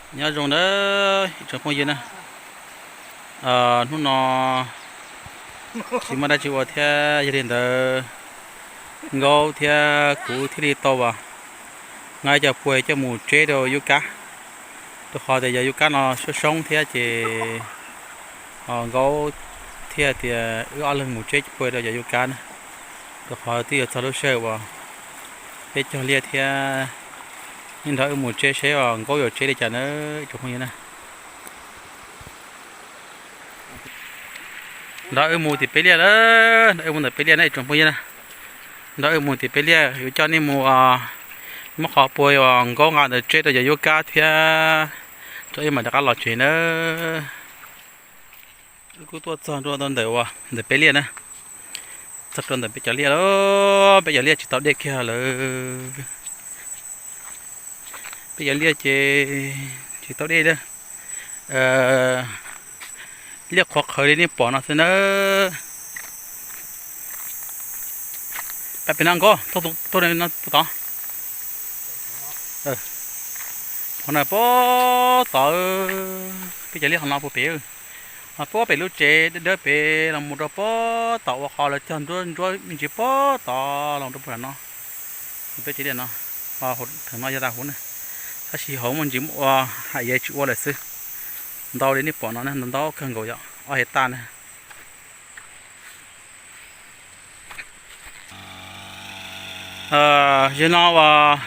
Nyob zoo nawb ib tsoom phooj ywg na, hnub no tsis muaj dab tsi ua thiab, yog li ntawd Nkaub thiab kuv thiaj li tau as nqa cov puag coj mus tseb rau yub kab, rau qhov tias yog yub kab no soob soob thiab ces Nkaub thiaj tias wb ob leeg mus tseb puag rau cov yub kab na, rau qhov twb yuav txog lub sij hawm uas peb cog liaj thiab, nrog wb mus tseb seb Nkaub yuav tseb li cas na ib tsoom phooj ywg na. Nrog wb mus tim peb liaj lawm, nrog wb mus tim peb liaj na ib tsoom phooj ywg na. Nrog wb mus tim peb liaj, yuav coj nej mus muab qhov puag uas Nkaub nqa ntawd tseb rau cov yub kab thiab, tso ib mam rov qab los tsev nawb. Wb kuj tuaj txog rau ntawm uas ntawm peb liaj na, txog rau ntawm peb cov liaj lawm, peb cov liaj tsis tau dej kiag lawm. Peb cov liaj ces tsis tau dej li, liaj qhuav qhawv li nej pom no xwb nawb. Pab pem no Nkaub, tuaj no puag tod. Qhov no puag tod, peb cov liaj qhov no puag pem, ho puag pem lub tsev dawb pem los mus rau puag tod uas qhov lawv cog nruab ntsuab me ntsis puag tod los rau puag no. Peb cov liaj no, thaum no yog tag huv na, tab sis hauv muaj ntsis ua hais yog tsis ua lawm xwb. Ntau li nej pom no na, ntau kawg nkaus yom, ob hais taj na. Yog no uas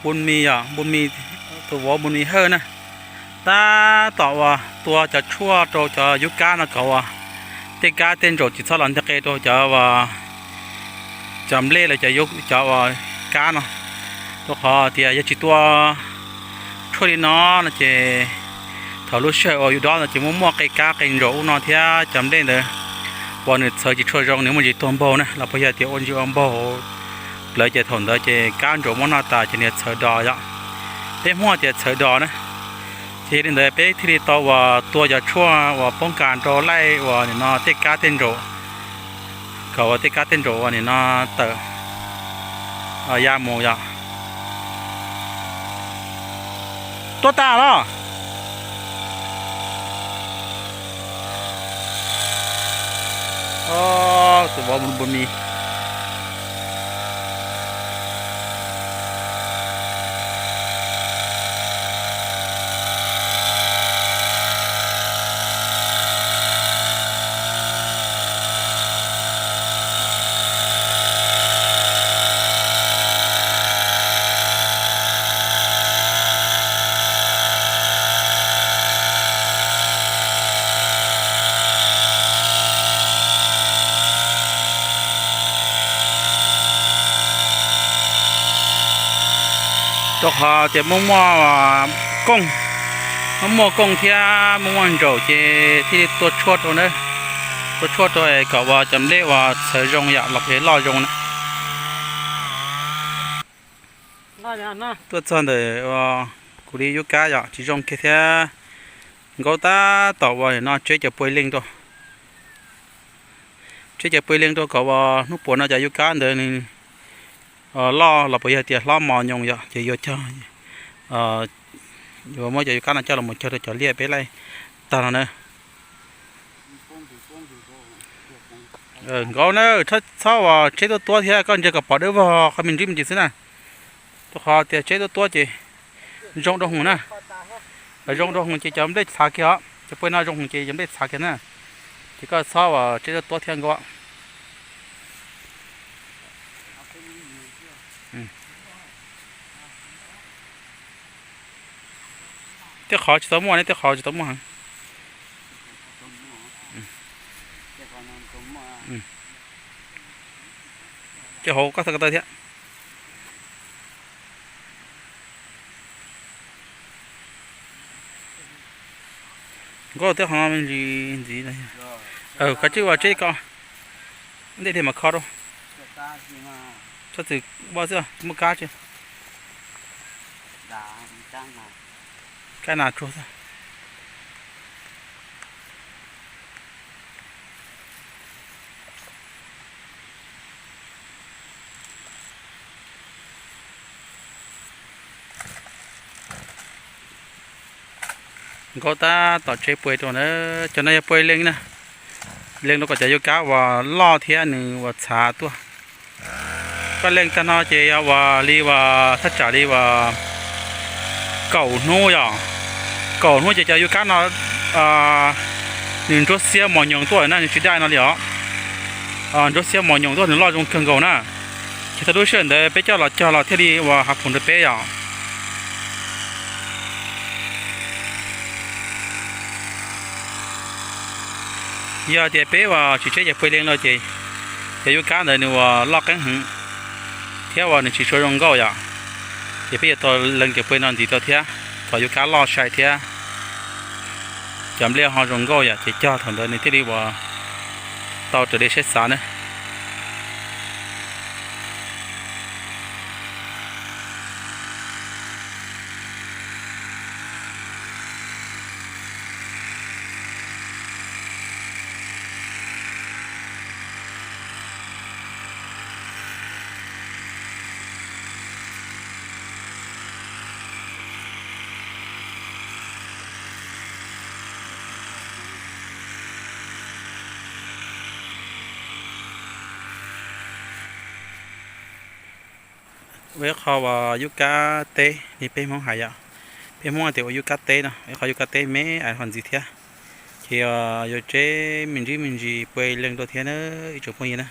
Npus Mis yom, Npus Mis, tus vauv Npus Mis Hawj na, tab tom uas tua cov tshuaj rau cov yub kab no kom uas tej kab tej ntsaum tsis txhob los nteg qe rau cov uas cov nplej los cov uas kab no, rau qhov tias yog tsis tua tshuaj li no no ces thaum lub sij hawm uas yus dob no ces muaj muaj qe kab qe ntsaum ub no thiab cov nplej ntawd uas nws txhawv tsis tshua zoo nws muaj ntsis tuag npaug na, los puas yog tias ua ntsis ua npaug plawv ces thaum ntawd ces kab ntsaum muab noj tas ces nws txhawv dos yom. Peb Hmoob tias txhawv dos na. Ces yog li ntawd peb thiaj li tau uas tua cov tshuaj uas poob kas rau laij uas nim no tej kab tej ntsaum, kom uas tej kab tej ntsaum uas nim no tawm ya mus yom. Tuaj tas los. Tus vauv Npus Mis. Rau qhov tias muaj muaj kooj, muaj muaj kooj thiab muaj muaj ntsaum ces thiaj li tua tshuaj rau na, tua tshuaj rau kom uas cov nplej uas txhawv zoo yom los puas loj zoo na. Tuaj txog ntawm kuv li yub kab yom tsis zoo kiag thiab. Nkaub tab tom uas nim no tseb cov puag leej rau, tseb cov puag leej rau kom uas hnub puas no cov yub kab ntawd nws loj los puas yog tias hlob mos nyoos yom ces yuav cog, yuav muab cov yub kab no coj los mus cog rau cov liaj peb laij tag no na. Nkaub na, txhob uas tseb tuab tuab thiab, koj ntsia kom pom dawb vog qhov me ntsis me ntsis xwb na. Rau qhov tias tseb tuab tuab ces zoo dua hwv na. Zoo dua hwv ces cov nplej txhav kiag os, cov puag no zoo hwv ces cov nplej txhav kiag na. Ces koj txhob uas tseb tuab tuab thiab Nkaub. Tej qhov tsis tau muaj ne, tej qhov tsis tau muaj heev. Ces hauv koj txhob ko taw thiab. Nkaub tej qhov no me ntsis ntxiv. Koj tsij ua tseb ko, ntej tiag mas kho rau. Txhob txwm ua xwb, muaj kab tsi. Kab nas tsuag xwb. Nkauj tab tom tsev puas rau na, cov no yog puas leej na, leej rau kom cov yuav kab uas loj thiab nws uas txhav tuaj. Koj leej tag no ces yog uas li uas thaj tsam li uas kaum hnub yom, kaum hnub ces cov yuav kab no nws ntsuab xiab mos nyoos tuaj na, nws tsis dai no li os. Ntsuab xiab mos nyoos tuaj nws loj zoo kawg nkaus na. Ces thaum lub sij hawm ntawd peb coj los cog los thiaj li uas hav phuv rau peb yom. Yog tias peb uas tsis tseb ces puas leej no ces cov yuav kab ntawd nws uas loj qeeb heev thiab uas nws tsis tshua zoo nkauj yom. Ces peb yuav tau leej cov puas no ntxiv rau thiab, kom yuav kab loj sai thiab cov nplej ho zoo nkauj yom, ces cog thaum ntawd nws thiaj li uas tau raws li siab xav na. Ua ib qho uas yub kab teb li peb Hmoob hais yom. Peb Hmoob tias ua yub kab teb no, ib qho yub kab teb me ais ho ntxiv thiab. Ces yuav tseb me ntsis me ntsis puas leej dua thiab na, ib tsoom phooj ywg na.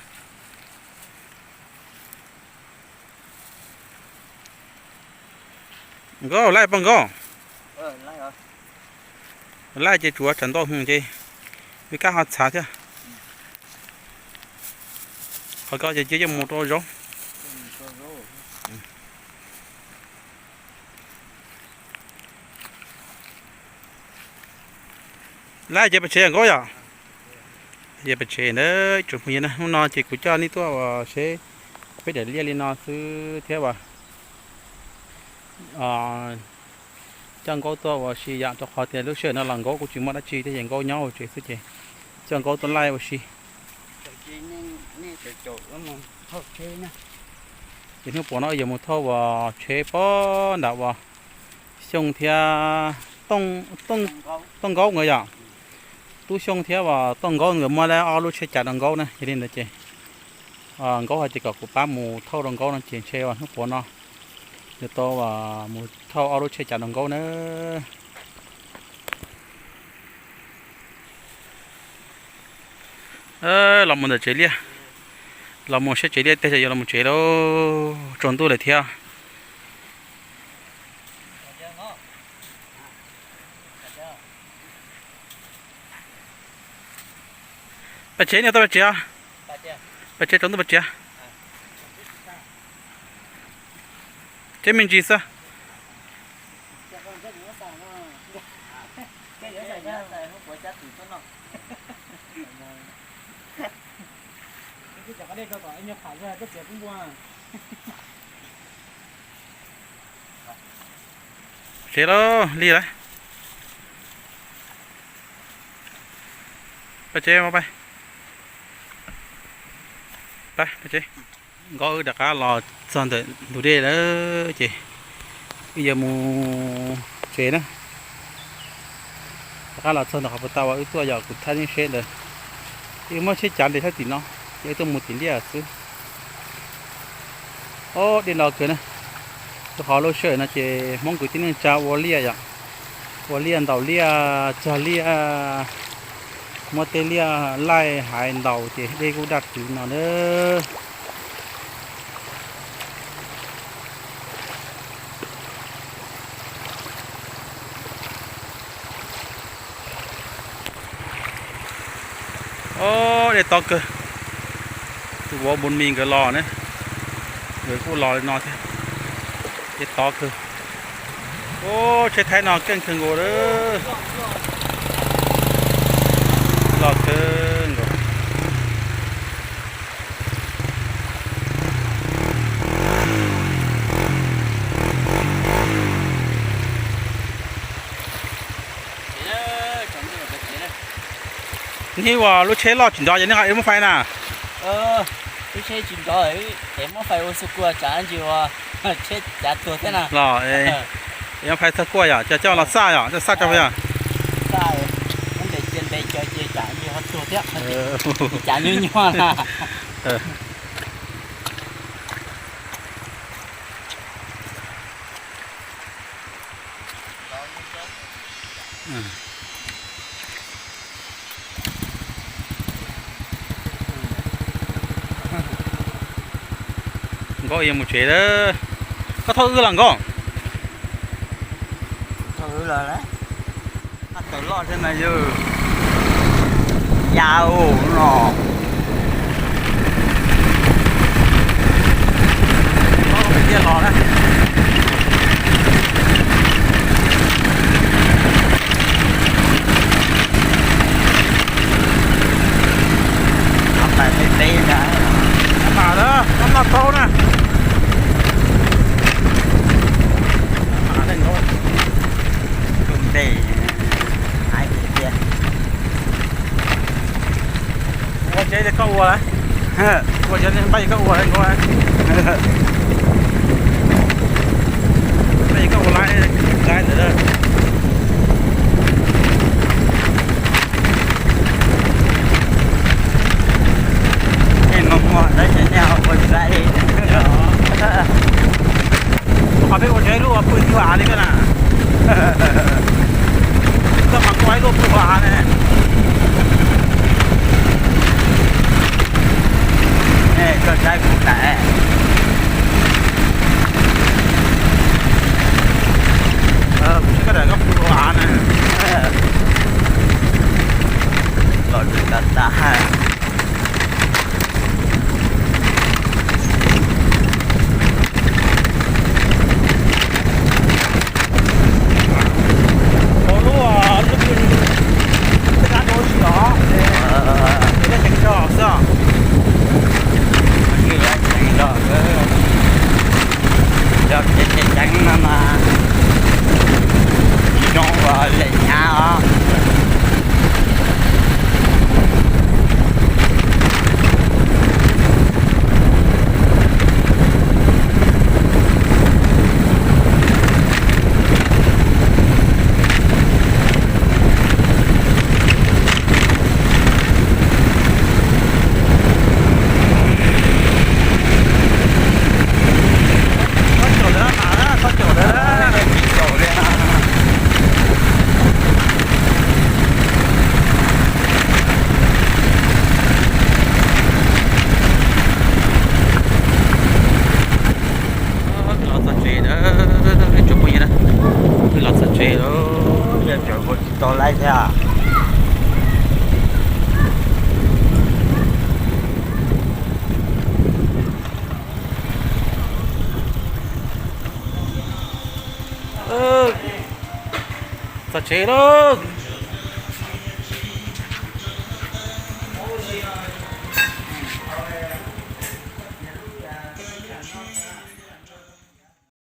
Nkauj, laij poj nkauj. Laij ces tsuav tsam ntau hwv ces yub kab ho txhav thiab. Qhov ko ces cia coj mus rau zaub. Laij ces pais tsev nkauj yom. Ces pais tsev na, ib tsoom phooj ywg na, hnub no ces kuv coj nej tuaj uas seb peb daim liaj li no xwb thiab uas coj nkauj tuaj ua si yom, rau qhov tias lub sij hawm no los nkauj kuj tsis muaj dab tsi thiab ces nkauj nyob hauv tsev xwb ces coj nkauj tuaj laij ua si. Ces hnub puav no yuav mus thauj uas tsheb pob nram uas Xyooj thiab Tooj Nkaub nkawd yom. Tub Xyooj thiab uas Tooj Nkaub nkawd muab ob lub tsheb cav rau Nkaub na, yog li ntawd ces Nkaub hais tias kom kuv pab mus thauj rau Nkaub no ces ntshe uas hnub puav no yuav tau mus thauj ob lub tsheb cav rau Nkaub na. Los mus ntawm tsev liaj, los mus saib tsev liaj tej, yuav los mus tsev lauj, tsaus ntuj lawm thiab. Pais tsev, nej tuaj pais tsev os. Pais tsev, tsaus ntuj pais tsev. Tseb me ntsis xwb. Tsev lauj, lig lawm. Pais tsev, pais, pais tsev. Nkaub wb rov qab los txog ntawm ntug dej lawm ces wb yuav mus tsev na. Rov qab los txog ntawm qhov puag ta uas wb tuaj yog kuv thaj yeej seb ntawd. Wb muab tsheb cav nres sab tim no, ces wb tuaj mus tim liaj xwb. Ob, dej los kawg na. Rau qhov lub sij hawm no ces Hmoob kwv tij neej tsa ua liaj yom, ua liaj ntaus liaj, cog liaj, muab tej liaj laij haiv ntaus ces dej kuj daj rhuv no na. Ob, dej tob kawg. Tus vauv Npun Mis nkawd los ne, nkawd kuj los li no thiab. Dej tob kawg. Ob, tsheb thaib no keej kawg nkaus lawm. Los kawg nkaus. Nej ua lub tsheb loj tsis nrov ces nej ho muab fais na. Lub tsheb tsis nrov, muab fais ua xu kua tsav ntsis ua tsheb cav tuag thiab na. Los, muab fais txog kua yom, coj los xaj yom, coj xaj rau yom. Ntes cia ntes cov ces tsam li ho tuag thiab, tsam nyuaj nyuaj na. Nkauj yuav mus tsev lawm. Koj thauj wb los Nkauj? Tawm loj thiab mas yog ya no. Tiaj los na. Mas na, no no tau na. Mas leej nkaub tus npe hais tias ua tsev li koj ua lawm. Ua tsev li npaj koj ua li nkaub. Npaj koj ua laiv, laiv ntawd. Nej mas muaj ntawd ces nej ua tsaib li. Qhov peb ua tsaib lub pw ntua av li koj na. Koj mas ua ib lub pw hauv av ne. Koj saib kuv tais. Kuv saib koj tais koj pw hauv av na. Los tag tag. Ua lub, lub pw tej dab ntawd tsis los, tej dab tseem tso xwb. Tej dab tseem los, yog kev cai ceev no mas tsis zoo ua lem hnyav os. Los txog tsev lawm, tsoom phooj ywg na, los txog tsev lawm, yog tseem ua tsis tau laib thiab. Txog tsev lawm.